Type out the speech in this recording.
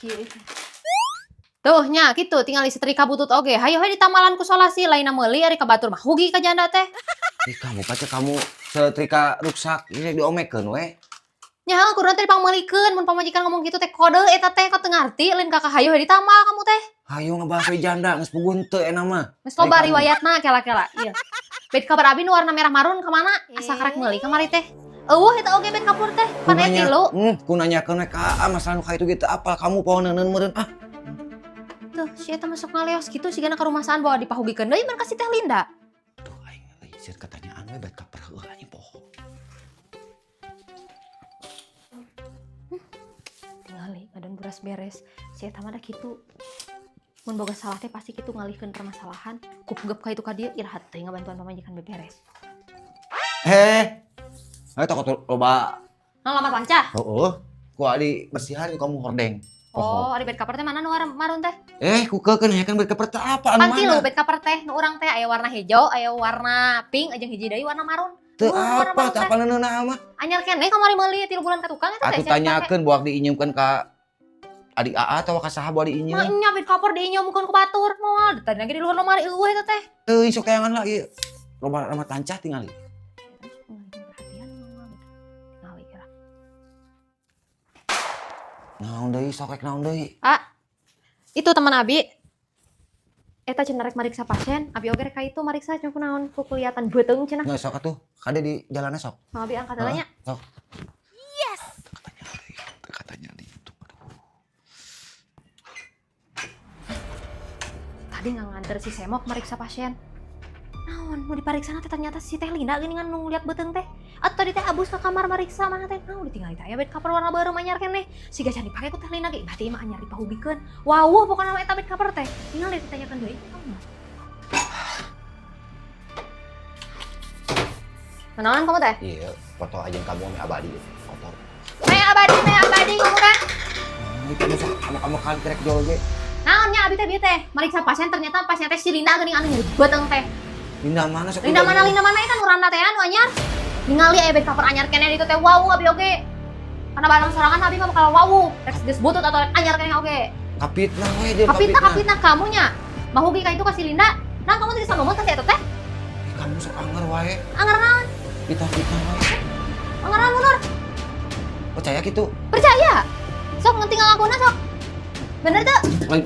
Kieu itu. Tuh nya kitu tinggal disetrika butut oge. Hayo we ditamalan ku solasi lainna meuli ari ka batur mah hugi ka janda teh. Ih kamu pacar kamu setrika ruksak ini diomekeun we. Nya heuh kuduna teh dipangmeulikeun mun pamajikan ngomong kitu teh kode eta teh kok teu ngarti lain ka hayo we ditamal kamu teh. Hayo ngebahas we janda geus puguh henteu enak mah. Geus loba Ai, kamu. Riwayatna kela-kela. Iya. Bed cover abi nu warna merah marun ka mana? Asa karek meuli kamari teh. Eueuh eta oge bed cover teh. Pan aya tilu. Ku nanyakeun we ka Aa masalah nu ka itu gitu apal kamu poho neuneun meureun ah. Tuh, si eta masuk ngaleos kitu sigana ka rumasaan bawa dipahugikeun deui mun ka si Teh Linda. Tuh aing euy sieun katanyaan we bed cover heueuh anjing poho. Tingali ngadon beras beres. Si eta mah da kitu. Mun boga salah teh pasti kitu ngalihkeun permasalahan. Kupgep ka itu ka dieu iraha teh ngabantuan pamajikan beberes. Heh. Ayo takut loba. Nah, lama lancah. Heeh. Ku adi bersihan kamu hordeng. Oh, ari bed cover teh mana nu warna marun teh? Eh, ku kekeun aya kan bed cover teh apa anu Pan tilu mana? Bed cover teh nu urang teh aya warna hijau, aya warna pink, jeung hiji deui warna marun. Teu Nu warna apa, marun teu teh. apa neuneuna mah. Anyar keneh kamari meuli 3 bulan ka tukang eta teh. Atuh Siapa pake. Tanyakeun buak diinjeumkeun ka adik AA atawa ka saha buat Mah diinjeum. nya bed cover diinjeumkeun ku batur moal. Tadi lagi di luhur lemari eueuh eta teh. Teuing sok tayangan lah ieu. Loba ramat lancah tingali. Perhatian moal. Tingali kira. Naon deui sok rek naon deui? Itu teman Abi. Eta cenah rek mariksa pasien, Abi oge rek ka itu mariksa cenah kunaon kukuliatan beuteung cenah. Nggak sok atuh, kade di jalannya sok. Sama Abi angkat heula nya. Sok. Yes. Katanya deui, katanya di itu. Aduh. Tadi nggak nganter si Semok mariksa pasien. Naon mau dipariksa teh ternyata si Teh Linda geuningan nu lihat beuteung teh. Atau tadi teh abus ke kamar mariksa mana teh naon ditinggali teh aya bed cover warna beureum anyar keneh. Siga can dipake ku Teh Linda ge berarti mah anyar dipahugikeun. Wawuh pokona mah eta bed cover teh. Tinggal ditanyakeun deui. Kenalan kamu teh? Iya, foto aja kamu ame abadi kotor. Meh abadi kamu teh. Nah, itu sok kamu kali trek jual ge. Naon nya abi teh bieu teh mariksa pasien ternyata pasien teh si Linda geuning anu nyeri beuteung teh. Linda mana sok? Linda mana eta nu randa teh anu anyar. Ningali aya bed cover anyar keneh ditu teh wawuh abi oge. Karena barang sorangan abi mah bakal wawuh. Rek geus butut atau rek anyar keneh oge. Kapitna we jeung Kapitna kapitna kamunya. Mahugi ka itu ka si Linda. Nah kamu teh bisa ngomong ka si eta teh? Ih, kamu sok anger wae. Anger naon? Fitnah-fitnah wae. Anger naon mundur? Percaya gitu? Percaya. Sok ngetinggal ngakuna sok. Bener tuh? Lain